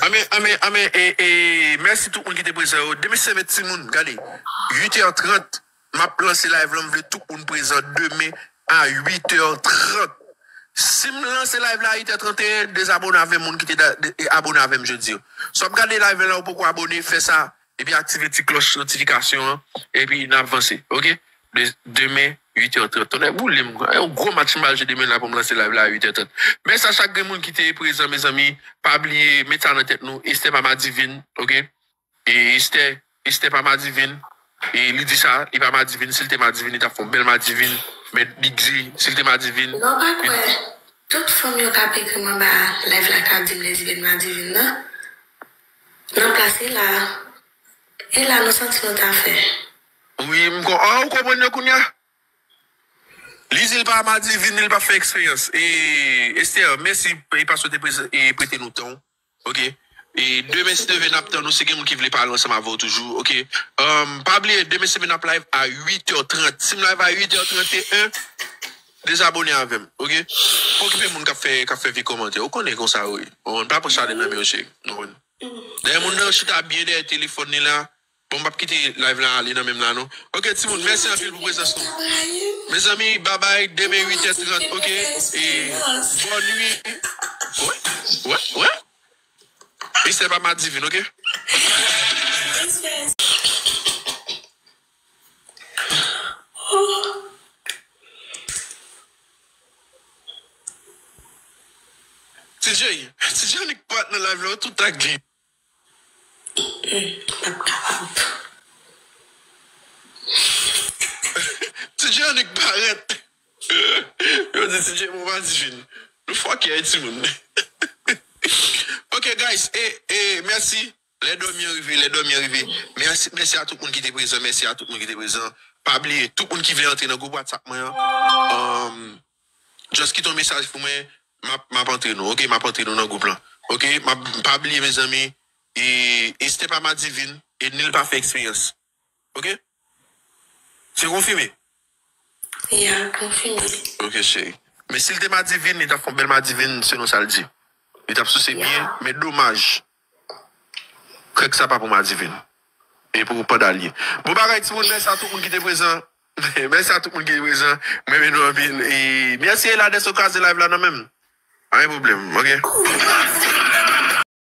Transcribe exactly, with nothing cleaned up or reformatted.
Anmen, anmen, anmen, e, e, mèsi tout moun ki te prezan yo. Demen se demen timoun, gade, uit è trant, m ap lanse live lan, m vle tout moun prezan demen a uit è trant. Si m lanse live la a uit è trant e en, dezabone avè m, moun ki te da- de- e abone avè m jodi yo. Si w ap gade live la, ou poko abone, fè sa, epi aktive ti klòch notifikasyon an, epi n ap vanse, oke? De- demen, uit è trant. Tonnè boule m, yon gwo match m al jwe demen la pou m lanse live la a uit è trant. Mèsi a chak grenn moun ki te prezan, mezanmi. Pa bliye, met sa nan tèt nou, Estè pa madivin, oke? E Estè, Estè pa madivin. E li di sa, li pa madivin. Si l te madivin, li t ap fè yon bèl madivin. Men li di, si l te madivin, Non, pa li kwè. Tout fanm yo k ap ekri m anba live la k ap di m Lezibyen madivin nan. Nan plas e la. E la nou santi nou ta fè. Wi, m kon, ah, ou konprann yo kounye a? Li di l pa madivin, li pa fè eksperyans. E Estè, mèsi, e paske w te preze- e prete nou tan w. Oke. E demen, si Dye vle, n ap tann ou. Si gen moun ki vle pale ansanm avè w toujou, oke. Um, pa bliye, demen, si Dye vle, n ap live a uit è trant. Si m live a uit è trant e en, dezabone avè m, oke? Pa okipe moun k ap fè, k ap fè vye kòmantè. Ou konnen konsa, wi. Ou konprann? Pa pran chalè nan men yo, cheri. Ou konprann? Dèyè moun nan chita byen dèyè telefòn li la. Bon, m p ap kite live la ale nan menm la, non. Oke, timoun, mèsi anpil pou prezans nou. Mezanmi, babay, demen uit è trant, oke? E bòn nuit. Wè, wè, wè. Estè pa madivin, oke? T J, T J annik pa t nan live la, tout tag li. M p ap kapab. T J annik parèt. Yo di T J bon madivin. Nou fòkè, timoun. Ok, guys, e, e, mèsi. Lè dòmi an rive, lè dòmi an rive. Mèsi, mèsi a tout moun ki te prezan, mèsi a tout moun ki te prezan. Pa bliye, tout moun ki vle antre nan gwoup WhatsApp mwen an, um, just kite yon mesaj pou mwen, m ap, m ap antre nou, ok? M ap antre nou nan gwoup lan, ok? M ap, pa bliye, mezanmi, e, Estè pa madivin, e ni l pa fè eksperyans, ok? Se konfime? Ya, konfime. Ok, cheri. Men si l te madivin, li t ap fè yon bèl madivin, selon sa l di. Li t ap souse byen, men domaj. Krèk sa pa pou madivin. E pou panda l ye. Bon bagay, timoun, mèsi a tout moun ki te prezan. Mèsi a tout moun ki te prezan. Mwen renmen nou anpil. E mèsi, Elades, ou kraze live la nan men m. Pa gen pwoblèm, ok?